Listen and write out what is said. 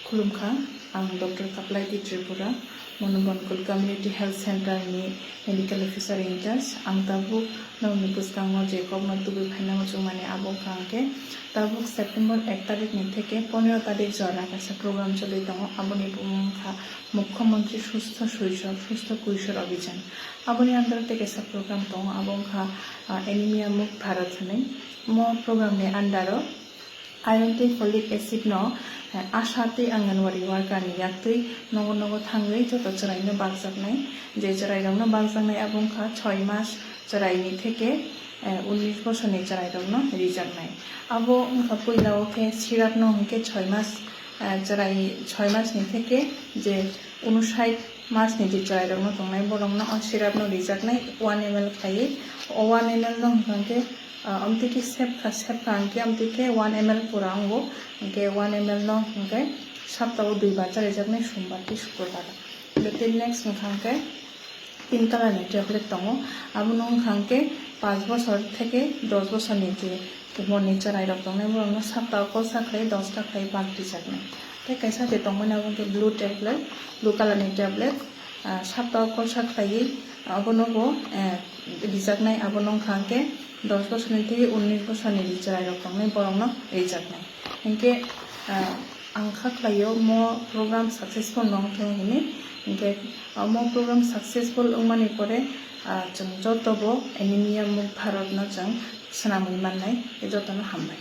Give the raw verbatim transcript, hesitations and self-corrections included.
Khulumkha, ang Doctor Kaplaidi Tripura, Monobonkul Community Health Center ni Medical Officer in charge. Ang tabuk nokni bwskango je kokno tubui phaina muchungmani abo wngkha hwnkhe tabuk September ek tarik ni theke pondro tarik jora kaisa program choli tongo, aboni bumung wngkha Mukhyamantri Sustho Soisor, Sustho Koisor Abhijan. Aboni under tei kaisa program tongo, abo wngkha, ah, Anemia Mukt Bharat hwnwi. Mo program ni under o iron tei folic acid no, eh, ASHA tei Anganwadi worker ni yaktwi nogo nogo thangwi joto chwraino bakjaknai. Je chwrairokno bakjaknai abo wngkha choi mas chwraini theke, eh, unnish bosorni chwrairokno rijaknai. Abo wngkha puila o khe syrup no hwnkhe choi mas, eh, chwrai, choi masni theke je unusait masni je chwrairokno tongnai borokno o syrup no rijaknai one M L khlaiwi. O one M L no hwnkha khe, ah, amtwi khe sepkha, sepkha hwnkhe amtwi khe one M L pura wngo, hwnkhe one M L no hwnkhe saptao duibar charijaknai, sombar tei sukurbar. Tei next hwnkha khe pink colour ni tablet tongo, abono wngkha khe panch bosor theke dos bosorni je umorni chwrairok tongnai borokno saptao kolsa khlai dos ta khlai bulk rijaknai. Tei kaisa je tongmani abo wngkha blue tablet, blue colour ni tablet, ah, saptao kolsa khlaiwi abono bo, eh, rijaknai, abono wngkha khe dos bosorni tei unnish bosorni je chwrairok tongnai borokno rijaknai. Hinkhe, ah, ang kha khlaio mo program successful no wngthung hinwi. Hinkhe, ah, mo program successful wngmani pore, ah, chwng joto bo Anemia Mukt Bharat no chwng swnamwi mannai. Jotono hambai.